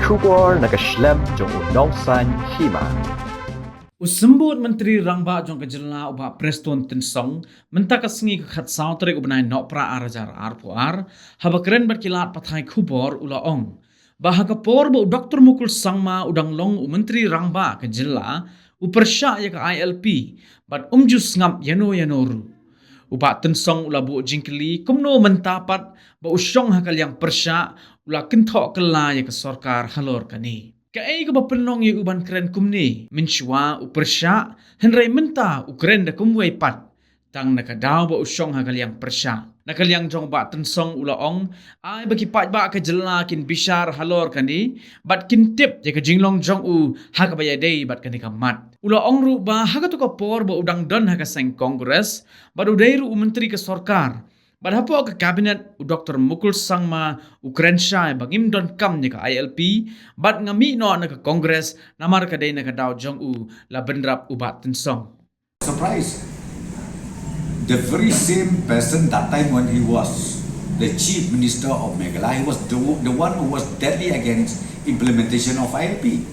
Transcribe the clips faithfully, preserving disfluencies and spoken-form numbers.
Khubor na ka shlem jong u Nongsaiñ Hima. U Symbud Myntri Rangbah jong ka jylla u Bah Prestone Tynsong, mynta ka sngi ka khatsaw tarik u bnai Nohprah ar hajar arphew ar, haba kren bad ki lad pathai khubor u la ong ba ha ka por ba u Doktor Mukul Sangma u dang long u Myntri Rangbah ka jylla, u pyrshah ïa ka I L P bad um ju sngap ïano ïano ruh. U Bah Tynsong u la buh jingkylli kumno mynta pat ba u shong ha ka liang pyrshah u la kynthoh kylla ïa ka sorkar halor kane. Kaei kaba pynlong ïa u ban kren kumne? Mynshuwa u pyrshah, hynrei mynta u kren da kumwei pat, tang na ka daw ba u shong ha ka liang pyrshah. Na ka liang jong u Bah Tynsong u la ong, ai ba ki paidbah ka jylla kin bishar halor kane bad kin tip ïa ka jinglong jong u ha kaba ïadei bad kane ka mat. U la ong ruh ba ha kato ka por ba u dang don ha ka seng Congress bad u dei ruh u myntri ka sorkar, bad hapoh ka cabinet u Doktor Mukul Sangma u kren shai ba ngim donkam ïa ka I L P bad nga mih noh na ka Congress namar ka dei na ka daw jong u, la bynrap u Bah Tynsong. Surprise. The very same person that time when he was the chief minister of Meghalaya, he was the, the one who was deadly against implementation of I L P.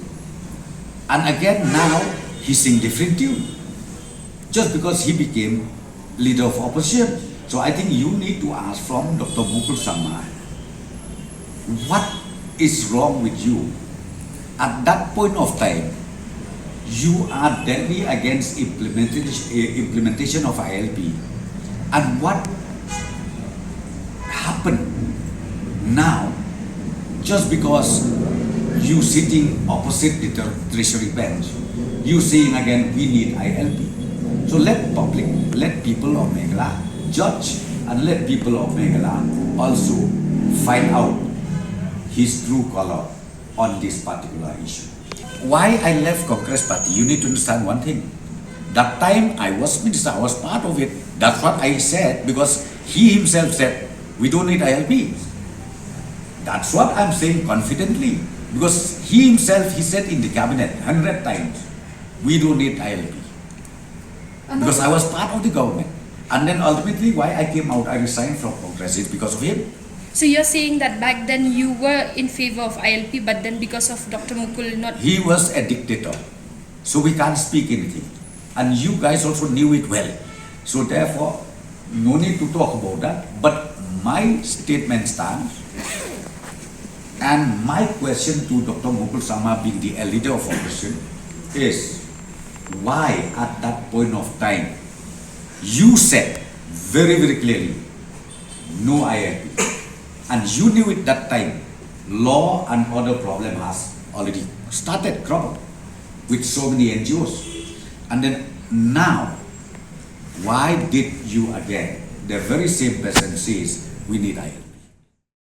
And again now, he sing different tune. Just because he became leader of opposition. So I think you need to ask from Doctor Mukul Sangma, what is wrong with you? At that point of time, you are deadly against implementation, implementation of I L P. And what happened now, just because you sitting opposite the tre- treasury bench, you saying again, "We need I L P." So let public, let people of Meghalaya judge, and let people of Meghalaya also find out his true color on this particular issue. Why I left Congress Party? You need to understand one thing. That time I was minister, I was part of it. That's what I said, because he himself said, "We don't need I L P." That's what I'm saying confidently, because he himself, he said in the cabinet hundred times, "We don't need I L P." Because I was part of the government. And then ultimately, why I came out, I resigned from Congress, is because of him. So you're saying that back then you were in favor of I L P, but then because of Doctor Mukul not... He was a dictator. So we can't speak anything. And you guys also knew it well. So therefore, no need to talk about that. But my statement stands. And my question to Doctor Mukul Sangma, being the leader of opposition, is why at that point of time you said very, very clearly, "No I L P." And you knew it that time. Law and order problem has already started crop up with so many N G Os. And then now, why did you again, the very same person says, "We need I L P"?